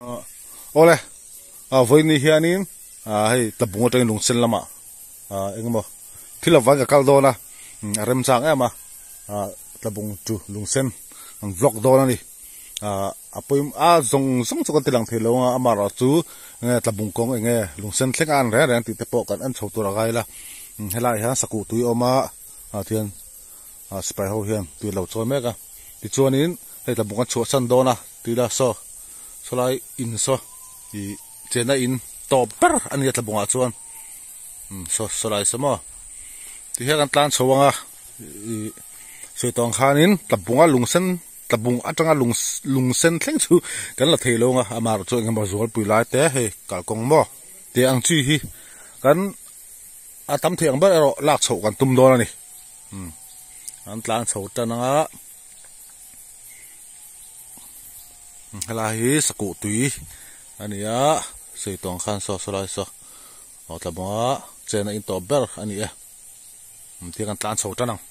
Awle, vawiin hianin hei tlabung atangin lungsen lamah engemaw thil avang ka kal dawn a, a remchang em a, tlabung chu lungsen an vlog dawn a ni. A pawimawh a zawng zawng chu kan ti lang thei lo ang a, amaherawh chu enge tlabung kawng enge lungsen thleng a an reng reng tih te pawh kan en chho tur a ngai la. Helaiah hian sakuh tui a awm a, tihian sipai ho hian tui an lo chawi mek a, tichuanin hei tlabung kan chhuahsan dawn a tih la saw. Sawlai in saw ih chenna in tawp ber a nia tlabungah chuan umm saw sawlai saw maw ti hian kan tlan chho ang a ih sawi tawh ang khanin tlabunga lungsen tlabung atanga lung lungsen thleng chu kan la thei lo ang a amaherawh chu engemaw zualpui lai te hei kalkawng maw tih ang chi hi kan a tam theih ang ber erawh lak chhoh kan tum dawn a ni umm an tlan chho tan ang a. Helai hi sakuh tui a ni a sei tawng khan saw sawlai saw aw tlabunga chen a intawp ber a ni e tiang kan tlan chho tan ang.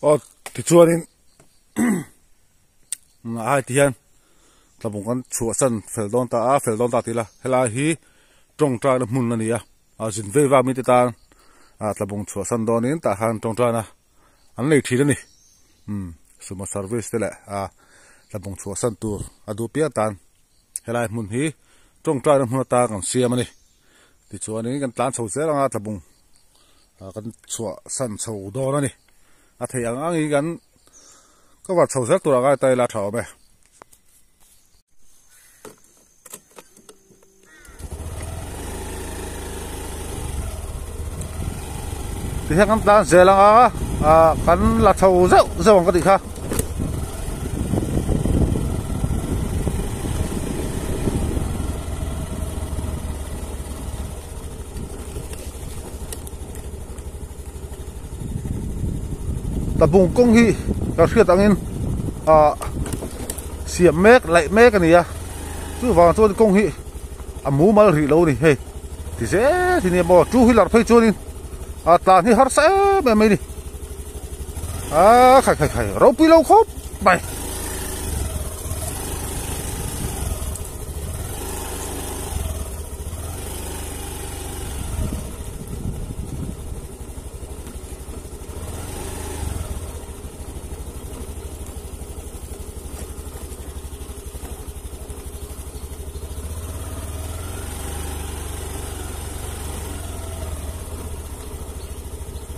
Aw tichuanin a heti hian tlabung kan chhuahsan fel dawn ta a fel dawn ta tih ila helai hi tawngtaina hmun a ni a a zin vei vak mite tan ah tlabung chhuahsan dawnin tah khan tawngtaina an nei thin a ni umm sumo service te leh ah tlabung chhuahsan tur a duh piang tan helai hmun hi tawngtaina hmun atan kan siam a ni. Tichuanin kan tlan chho zel anga tlabung ah kan chhuah san chho dawn a ni. A theih ang angin kan cover chho zel tur a ngai ta ila tha awm e. Tihian kan tlan zel anga ah kan la chho zeuh zeuh ang ka tih kha. Tlabung kawng hi ka hriat angin ah siam mek laih mek a ni a chuvang chuan kawng hi a mumal rih lo a ni hei ti zel hi nia maw two wheeler phei chuanin a tlan hi harsa em em mai a ni a khai khai khai ropui lo khawp mai.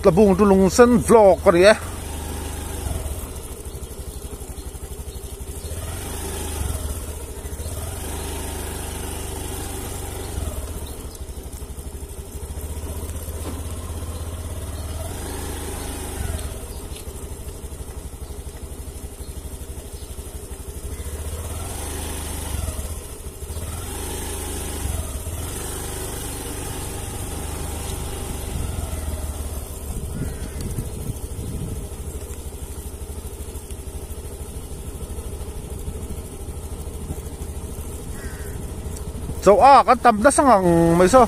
Tlabung chu lung sen vlog a ni e. Chauh a kan tam nasa ngang mai saw.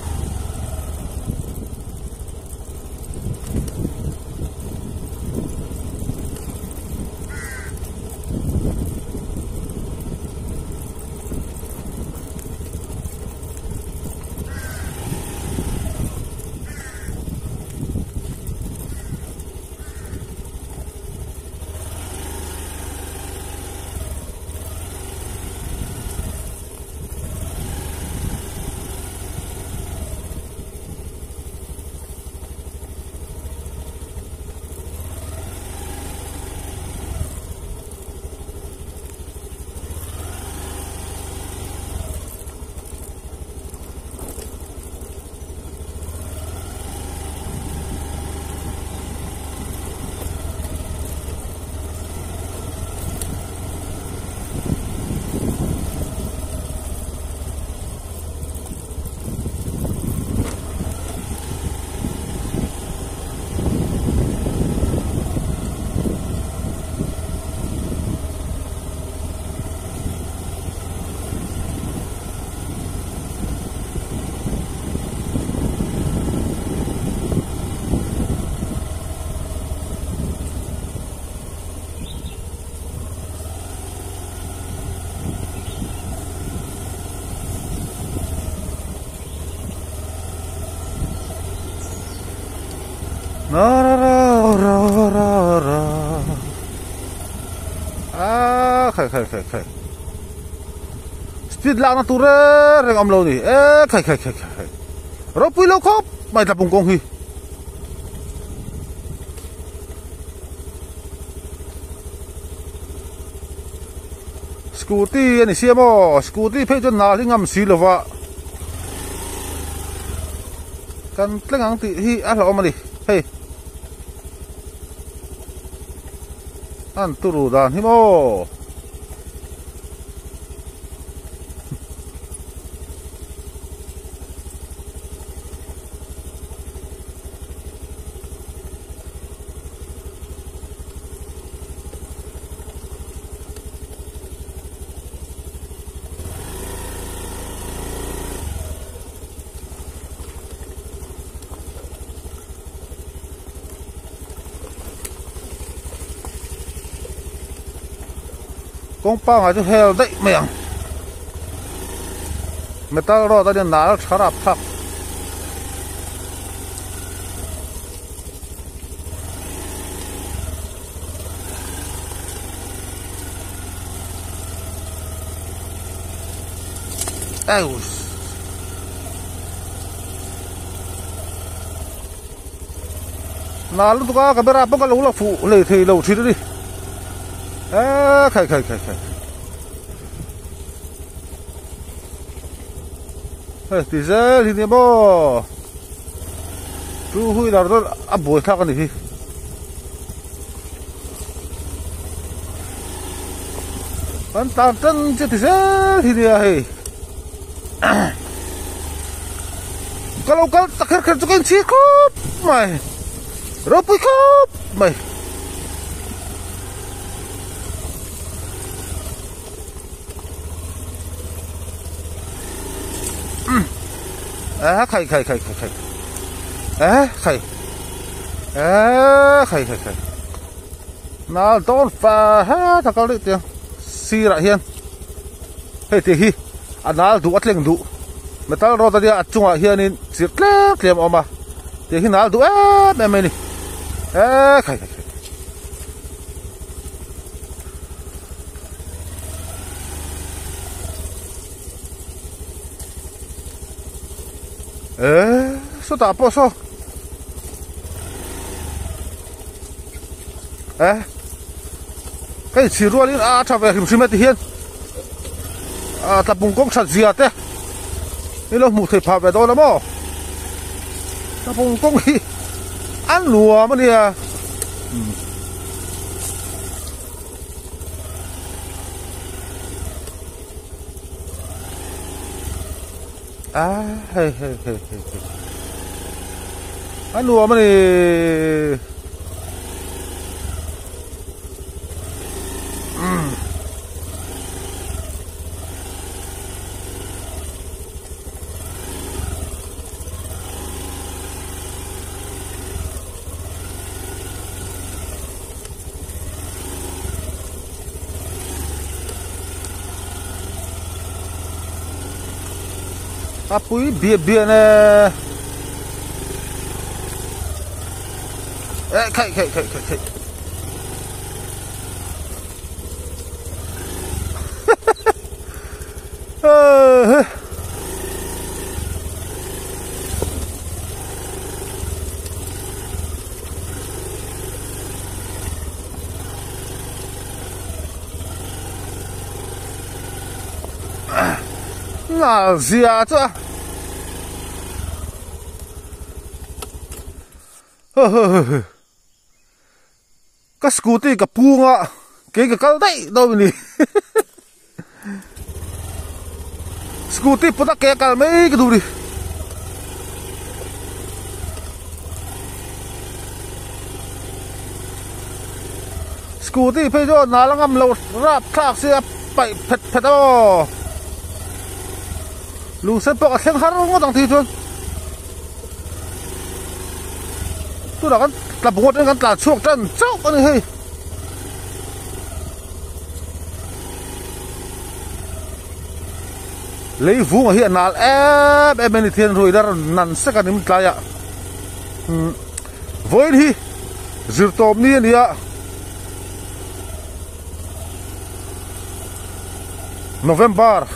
Na ra ra ra ra ra a khai khai khai khai speed lakna tur reng reng awm lo ni e khai khai khai khai ropui lo khawp mai tlabung kawng hi. Scooty a ni sia maw scooty phei chuan nal hi ngam si lova kan tleng ang tih hi a hlauhawm a ni hei an turu dan hi maw. Kawng pangai chu hel daih mai ang metal rod a nia nal tha rap thlak. Eus. Nal lutuk a camera pawh ka lo la fuh lei thei lo thin a ni. E khai khai khai khai. Hei ti zel hi nia maw. Two wheeler dawn a buai thlak a ni hi. Kan tlan tan che ti zel hi nia hei. Ka lo kal ta kher kher chu ka inchhir khawp mai. Ropui khawp mai. A khai khai khai khai khai a khai a khai khai khai nal dawn fa ha ta kal daih tiang sirah hian hei tih hi a nal duh a tleng duh metal rod ania a chungah hianin chirh tlem tlem a awm a tih hi nal duh em em mai a ni a khai khai khai. Eee sawtah pawh saw eh ka inchhir rualin a tha ve hrim hrim e ti hian a tlapung kawng that zia te i lo hmuh theih phah ve dawn a maw tlapung kawng hi a nuam a nia. A hei hei hei hei hei a nuam a ni umm A pui biah biah ne eh khaih khaih khaih khaih khaih Nal zia chu a Ka scooty ka pung a kei ka kal daih dawn a ni scooty pawt a ke a kal mai ka duh a ni. Scooty phei chu nal a ngam lo rap thlak si a paih phet phet a aw lungsen pawh ka thleng har ngawt ang tih chuan. Tunah kan tla bawt in kan tlan chhuak tan chauh a ni hei. Lei vungah hi a nal em em a ni thian ruih dar nan sek a ni tlaiah. Vawiin hi zirtawp ni a ni a, November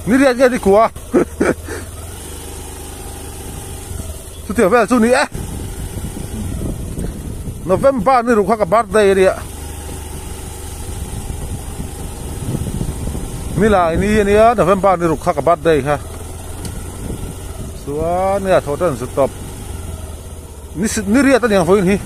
ni riat nge ni kua chutiang vel chu ni e November ni ruk kha ka birthday a nia nilai ni a nia November ni ruk kha ka birthday kha chuan nge a thaw tan zut tawp ni riat a ni ang vawiin hi.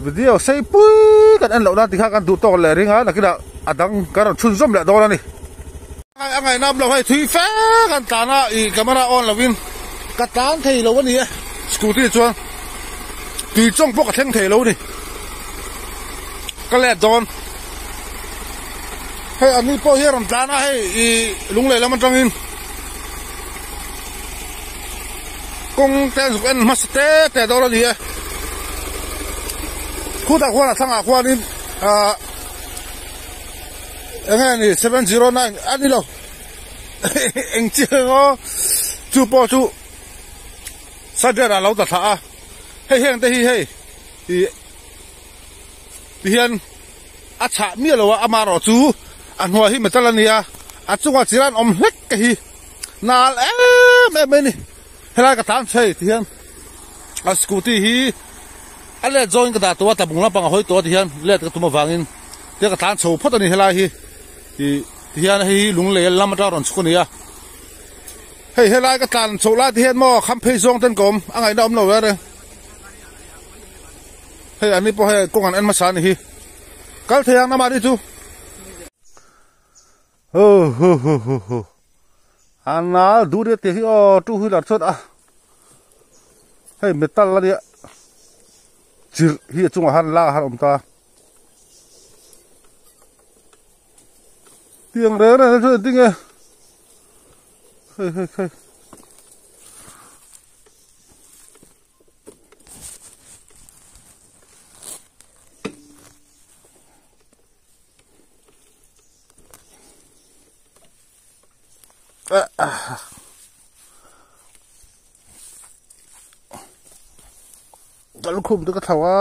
Video sei pui kan en loh nan tikha kan duh tawk leh ring a nakinah a dang kan rawn chhunzawm leh dawn a ni. A ngaihnam lo hei thui fe kan tlan a ih camera on lovin ka tlan thei lo a ni e scooty chuan tui chawng pawh ka thleng thei lo a ni ka let dawn hei a ni pawh hi a rawn tlan a hei ih lunglei lam atangin kawng te an zuk en hmasa te te dawn a ni e khutah khuan a thlangah khuanin ah. Enge ni 709 a ni lo eng chiang aw chu pawh chu Sadrian ah lo ta thlah a hei heng te hi hei ih ti hian a chhah miah lo a amaherawh chu a hnuai hi metal a nia a chungah chiran awm hlek te hi nal em em mai a ni helai ka tlan chhe ti hian a scooty hi a let zawngin ka dah tawh a tlabung lampang a hawi tawh a ti hian let ka tum avangin. Tia ka tlan chho phawt a ni helai hi ih ti hian hei hi lunglei lam atang rawn chhuk a ni a hei helai ka tlan chhoh lai te hian maw kham phei zawng ten ka awm a ngaihna awm lo reng reng hei an ni pawh hei kawng an en hmasa a ni hi kal thei ang namah ni chu hu hu hu hu hu a nal duh ria tih hi aw two wheeler chuan a hei metal a nia chirh hi a chungah han la a han awm ta. Tiang reng reng chu engtin nge hei hei hei Ka lukhum te ka thlau a.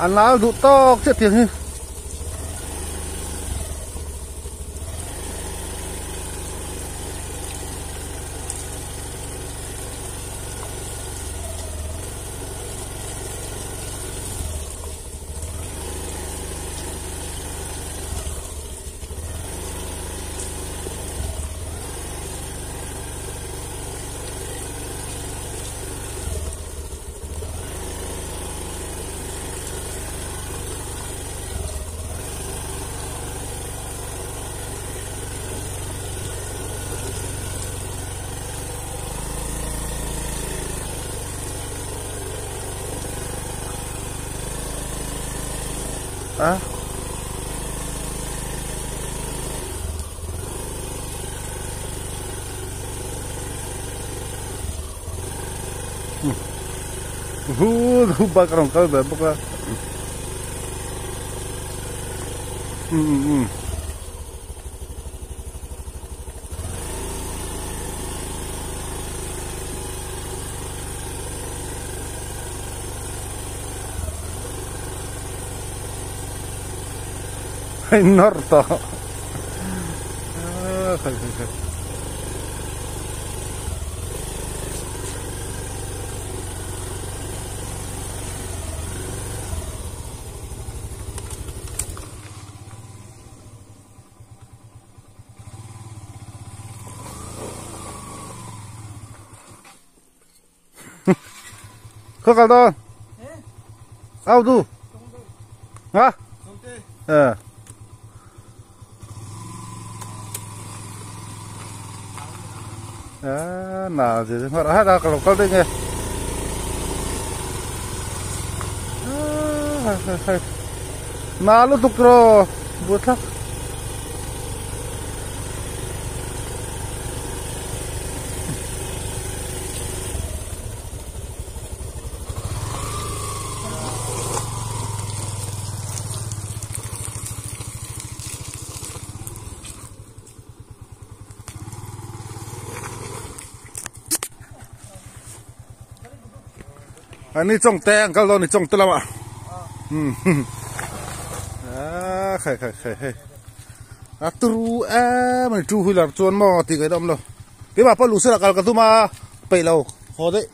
A nal duh tawk chiah tiang hi. A hu hu bak a rawn kal ve bawk a umm hei nawr tawh. khai khai khai. Khaw kal dawn? Au du. Ha? Ờ. À, nào thì ngọt hết ra còn kal đây nghe. Na lu tuk ro bu thak. Ani chong te ang kal dawn ni chong te lamah a khai khai khai hei a tru em ani two wheeler chuan maw tih ngaih awm lo keimah pawh luhsela kal ka tum a peih lo haw daih.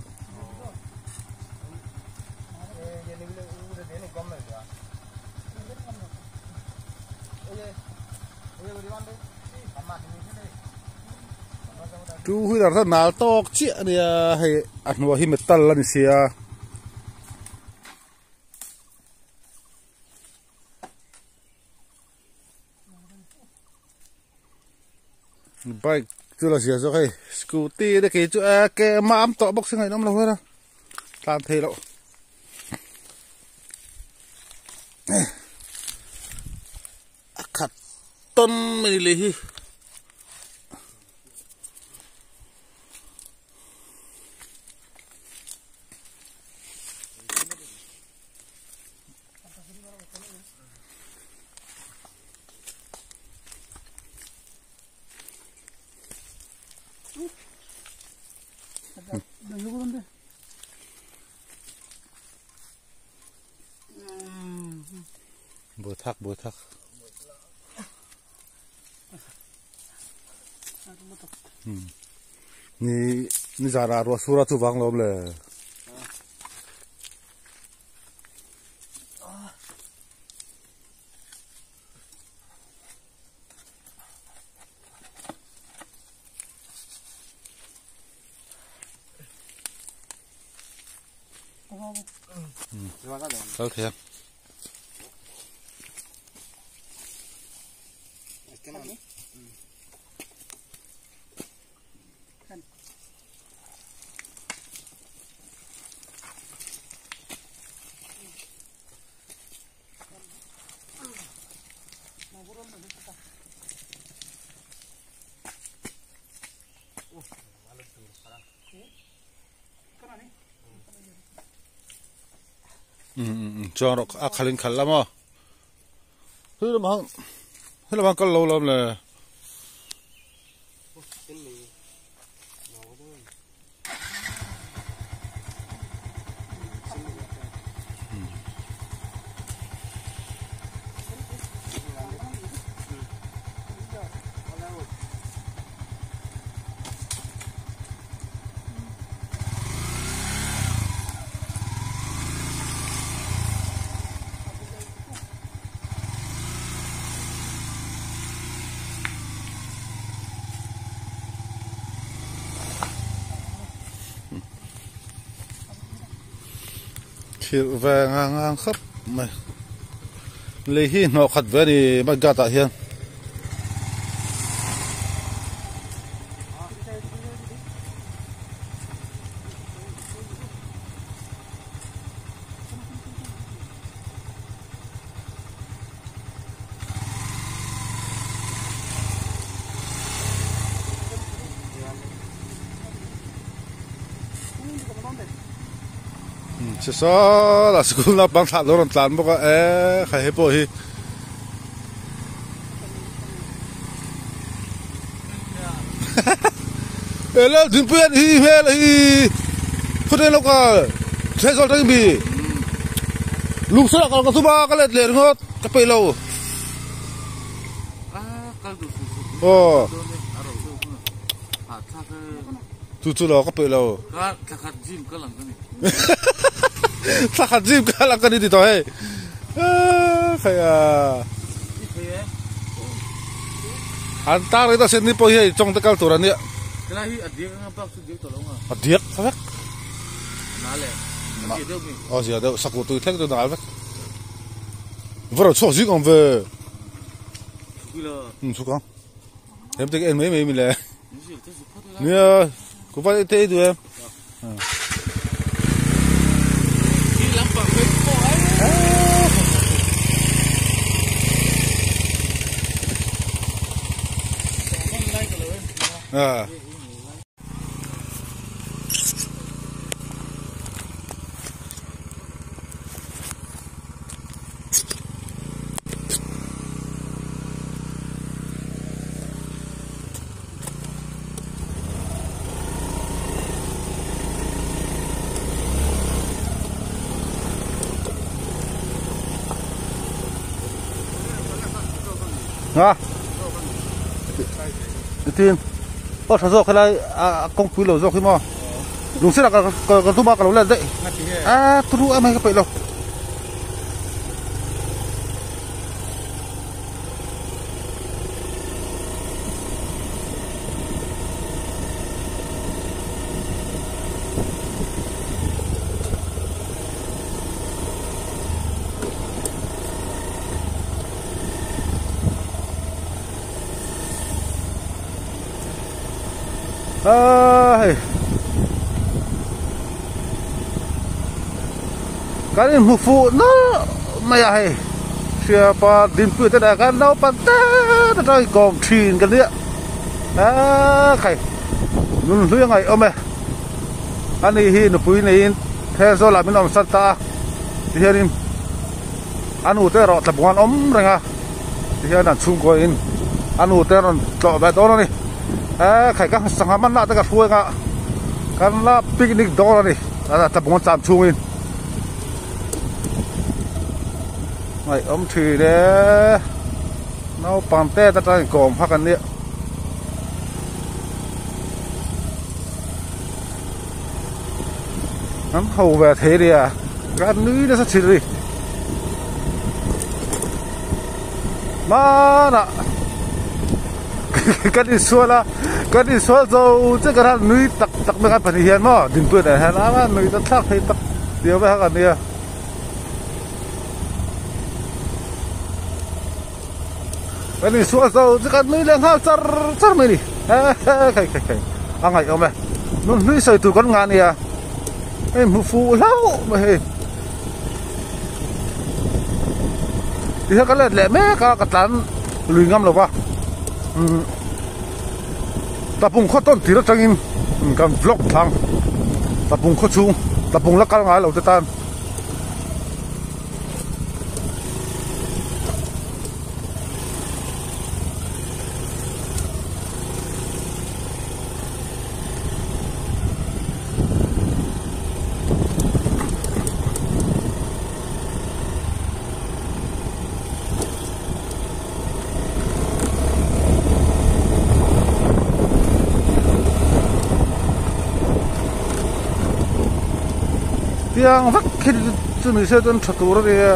Two wheeler te nal tawk chiah a nia hei a hnuai hi metal a ni sia. Bike chu la zia zawk hei scooty te kei chu a ke mam tawh bawk si ngaih awm lo vel a tlan thei loh. A khat tawn mai ni lei hi. Bùa thắc bùa thắc ni ni zara ruah sura chu vang lo awm le. Kal thei ang. Chuan rawh a khalh in khalh la maw helam ang kal lo lam le. Thil ve ngang ngang khawp mai lei hi hnawh khat ve a ni mudguard ah hian. Che saw la school naupang thlah lo rawn tlan bawk a e khai hei pawh hi. E lal Dinpuia hi hmel hi khawteng lo kal Aizawl atangin mi lungsawl ah kal ka tum a ka let leh ringawt ka peih lo. Aw. Chu chu lo ka peih lo. Ka thlakhat gym kal ang ka ni. Thlakhat gym kal ang ka ni ti tawh hei. Khai a. I thei e. An tar rei ta sen ni pawh hi hei chawng te kal tur a nia. Helai hi a diak anga bak chu diak tawh lo nga. A diak tha vek. Na le. A zia deuh mi. A zia deuh sakuh tui thleng chu nal vek. Va rawn chhuak zing awm ve. Chhuk ila. Um chhuk ang. Hem te ka en mai mai mi le. Nia ku va te du em. À. Nga. Tin. Aw tha zawk helai a kawngpui lo zawk hi maw. Lungchhirah ka ka tum a ka lo let daih. A turu em hei ka peih lo. Hei kan inhmu fuh nawlh mai a hei hriapa dinpui te dah khan naupang te atang inkawm thin ka nia aaa khai nun hlui a ngaihawm e ani hi nupui neiin Thenzawl ah min awm san ta a tihianin a nu te erawh tlabung an awm reng a tihian an chhungkaw in a nu te rawn tlawh ve dawn a ni eee khai ka sangha man lah te ka hruai anga kan la picnic dawn a ni tlabung an tlan chhungin ngaihawm thin e naupang te atang inkawm hak an nia. An ho ve thei ria kan nui nasa thin a ni hmanah kan insual a kan insual zo chiah kan han nui tak tak mai kan pahnih hian maw dinpui ah hian a nui ta thlak thei tak diau mai kha kan nia. Kan insual zo chu kan nui leh nghal char char mai a ni khai khai khai a ngaihawm e nun hlui sawi tur kan ngah a nia hei hmu fuh hlauh mai hei tihian ka let leh mek a ka tlan lui ngam lo va umm tapung khaw tawn tir atangin kan vlog thlang tapung khaw chhung tapung la kal ngai lo te tan. Tiang vek khi chu ni se chuan tha tur a nia.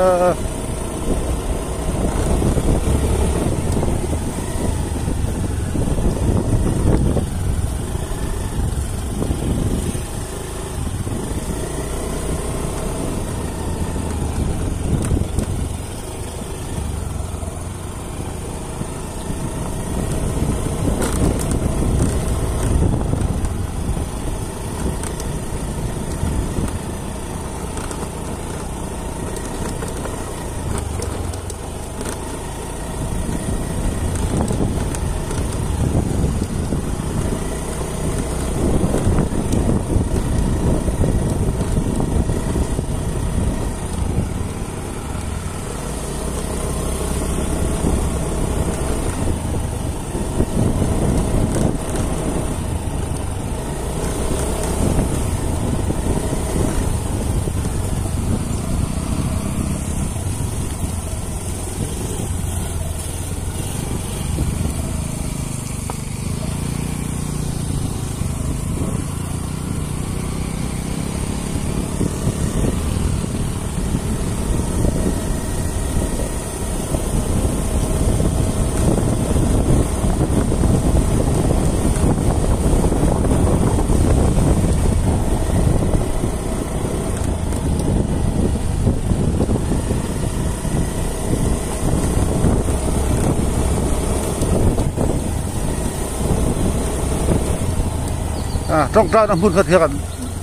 Tawngtaina hmun kha thian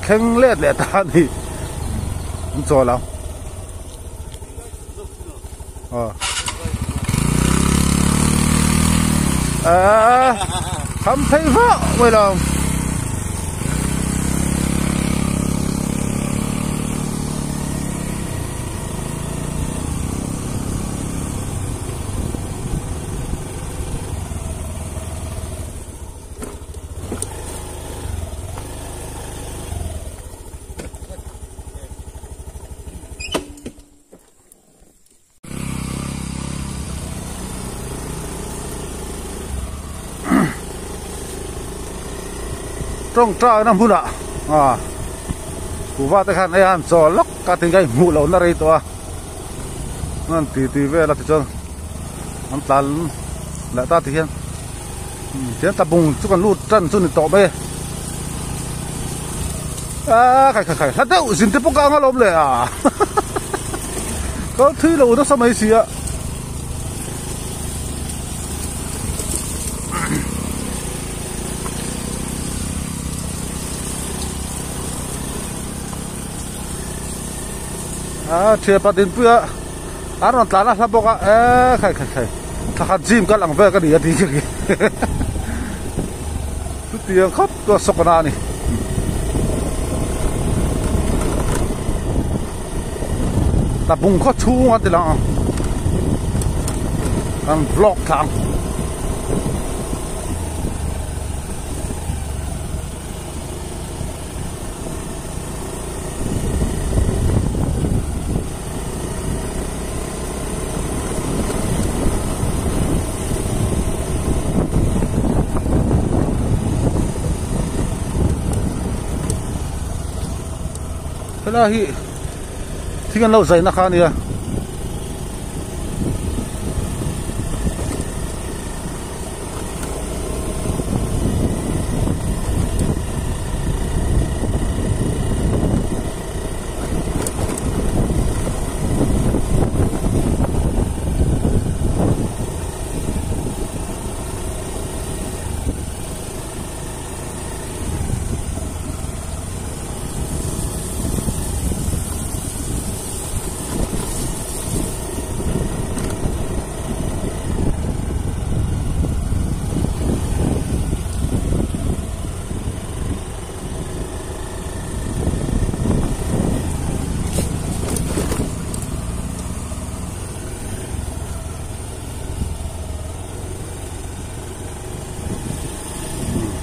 thleng let leh ta a ni. An chawl ang. Aaa kham phei vah mai lo. Tawngtaina hmunah ah kuhva te khan hei a han chawl lawk a ti ka inhmuh lohna rei tawh a an ti tui vel a tichuan an tlan leh ta ti hian tihian tlabung chu kan lut tan chu ni tawh mai e aaa khai khai khai hla deuh zin te pawh ka ang alawm le a kal thui lo nasa mai si a. A thianpa Dinpuia an rawn tlan a hla bawk a eee khai khai khai thla khat gym kal ang vel ka ni a tih khi chutiang khawp chu a sawk na a ni. Tlabung khaw chhung a ti lang ang kan vlog thla ang. Helai hi thing an lo zaina kha a nia.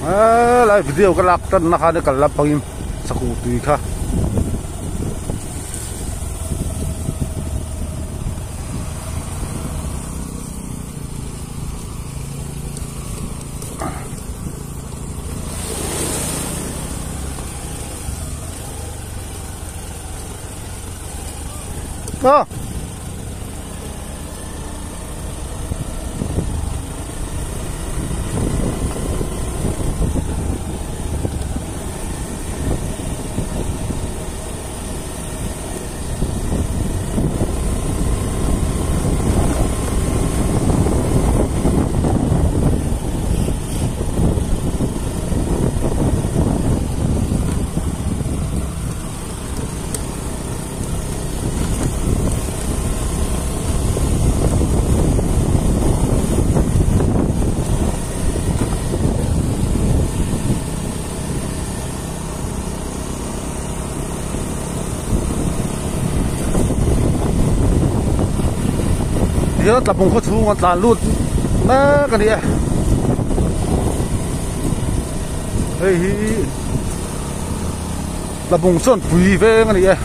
Helai video ka lak tan na khan i kal lampangin chakawh tui kha. Ah! Hian tlabung khaw chhung an tlan lut mek a ni e hei hi tlabung chuan pui veng a ni e.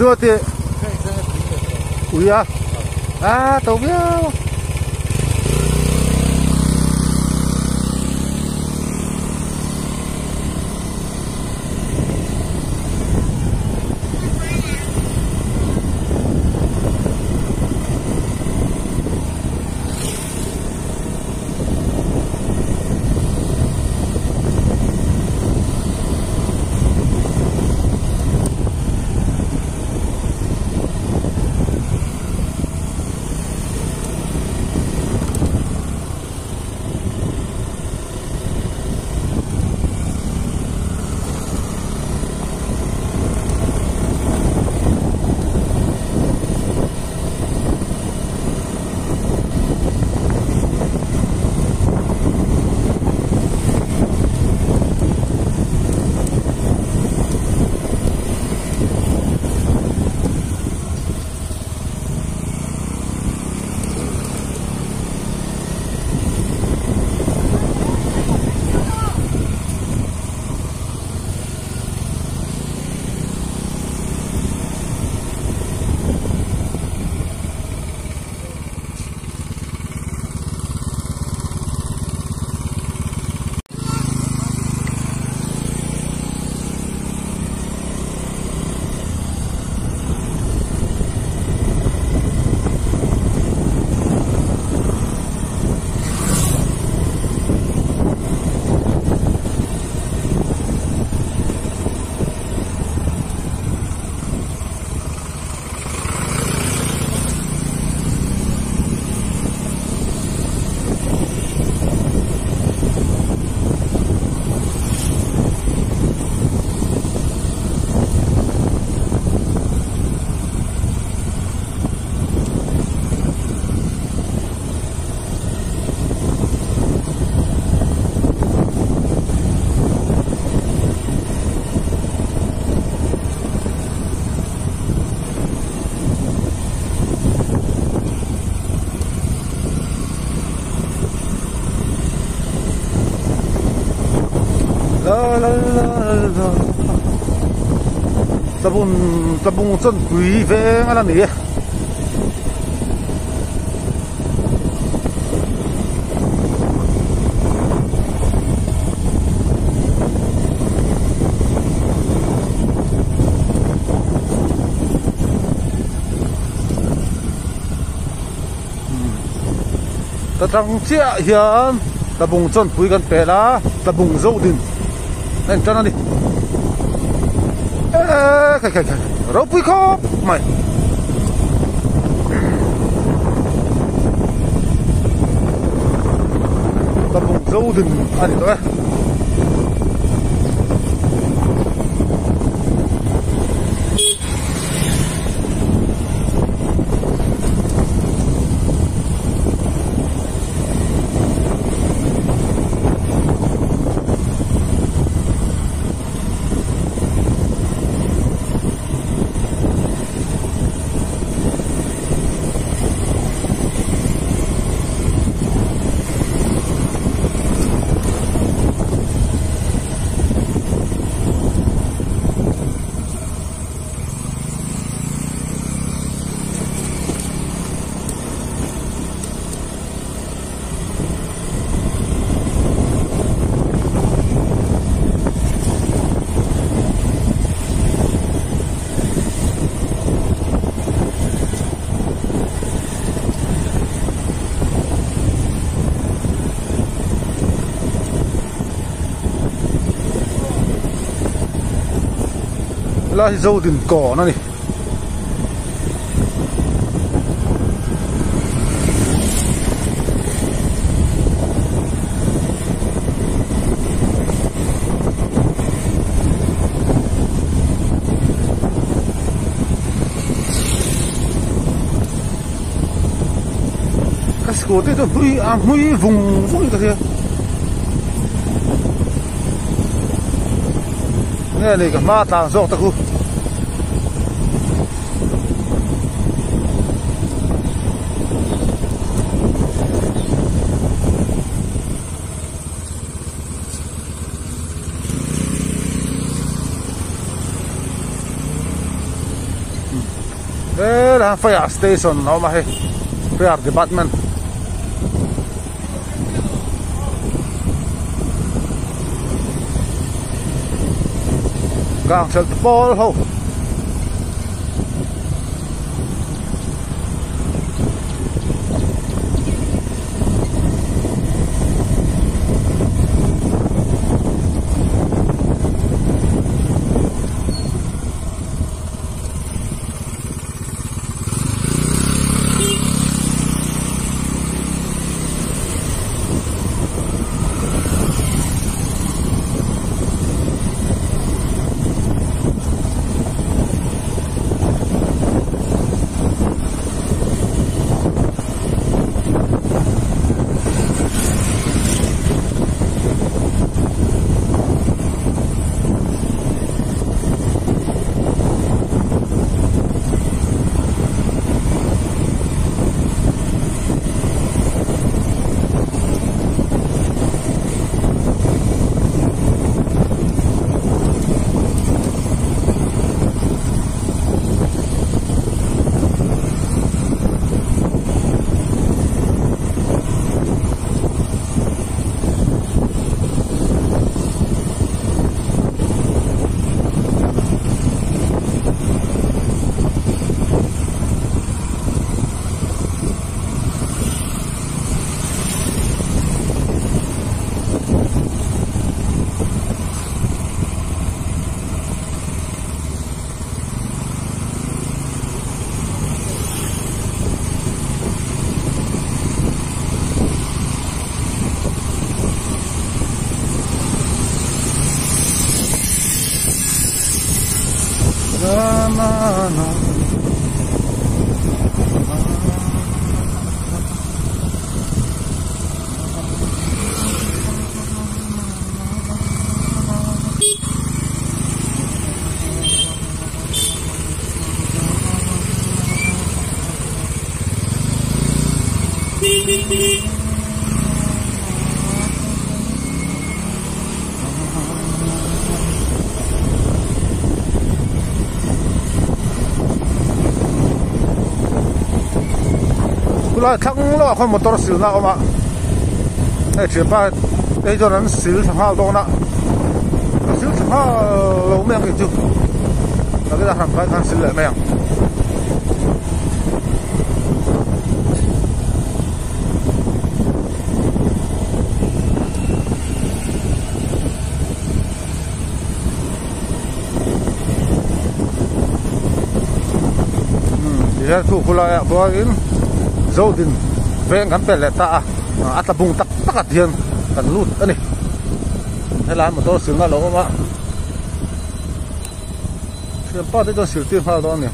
Duati ui a a to viau a. La la la la Tlabung tlabung chuan tui veng a la ni e. Ta tang chiah hian tlabung chuan pui kan pel a tlabung zo din a in tan a ni eee khai khai khai ropui khawp mai. Tlabung zo din a ni tawh e. Helai hi Zodin kawn a ni. Ka scooty chu hlui a hmui vung vung in ka hria. Nge ni ka hma tlang zawk ta khu. hian fire station a awm a hei fire department. Gang hrelh pawl ho. Chulai thlang lawkah khuan motor silna a awm a hei thianpa te hi chuan an sil thla nghal dawn a a sil thla nghal lo mai ang kei chu nakina hran phai khan sil leh mai ang. Tihian khu khulaiah khuanin Zodin veng kan pel leh ta a a tla bung tak tak ah tihian kan lut a ni helai motor silna a lo awm a thianpa te chuan siltir nghal dawn a ni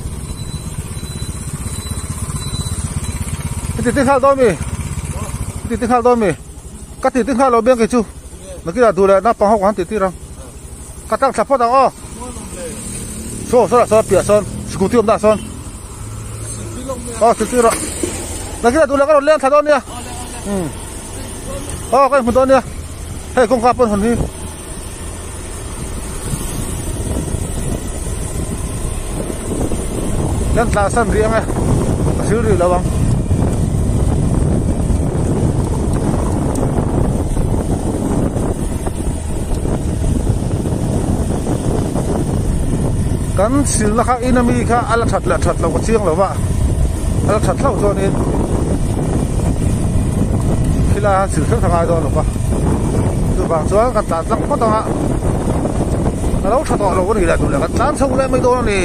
i ti nghal dawn mi i ti nghal dawn mi ka ti ti nghal lo biang kei chu nakina duh leh naupang ho ka han tih tir ang. Ka tlang thla phawt ang aw. Saw saw lah sawn piah sawn scooty awm dah sawn. Aw scooty rawh. Nakina duh leh ka rawn leng thla dawn nia. Um. Aw ka inhmu dawn nia. Hei kawngka pawn hawn hi. Kan tlan san rih ang e. Ka sil rih lo ang. Kan silna kha in ami kha a la that leh that lo ka chiang lo va a la that hlauh chuanin khilai ah hian sil hrep a ngai dawn lo va chuvang chuan kan tlan tlang phawt ang a a lo tha tawh lo a nih leh duh leh kan tlan chho leh mai dawn a ni.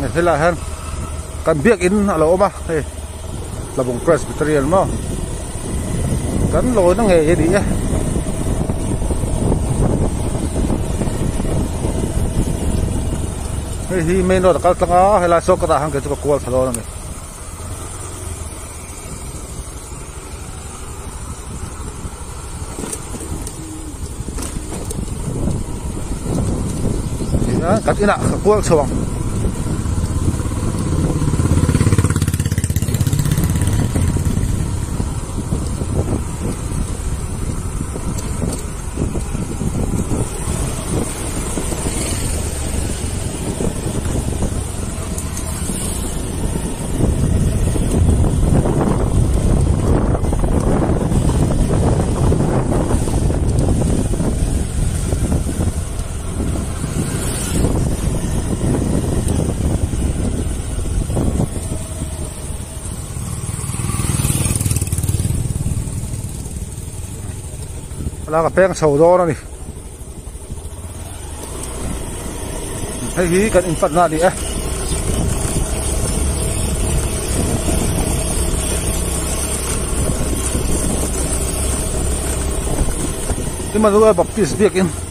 Helaiah hian kan biakin a lo awm a hei Tlabung Presbyterian maw kan lawina ngei a ni e. Hei hi main road a kal tlang a helai saw kawtah hian kei chu ka kual thla dawn a ni. Kan inah ka kual chho ang. Ka peng chho dawn a ni. Hei hi kan infatna a ni e. Emmanuel Baptist Biakin.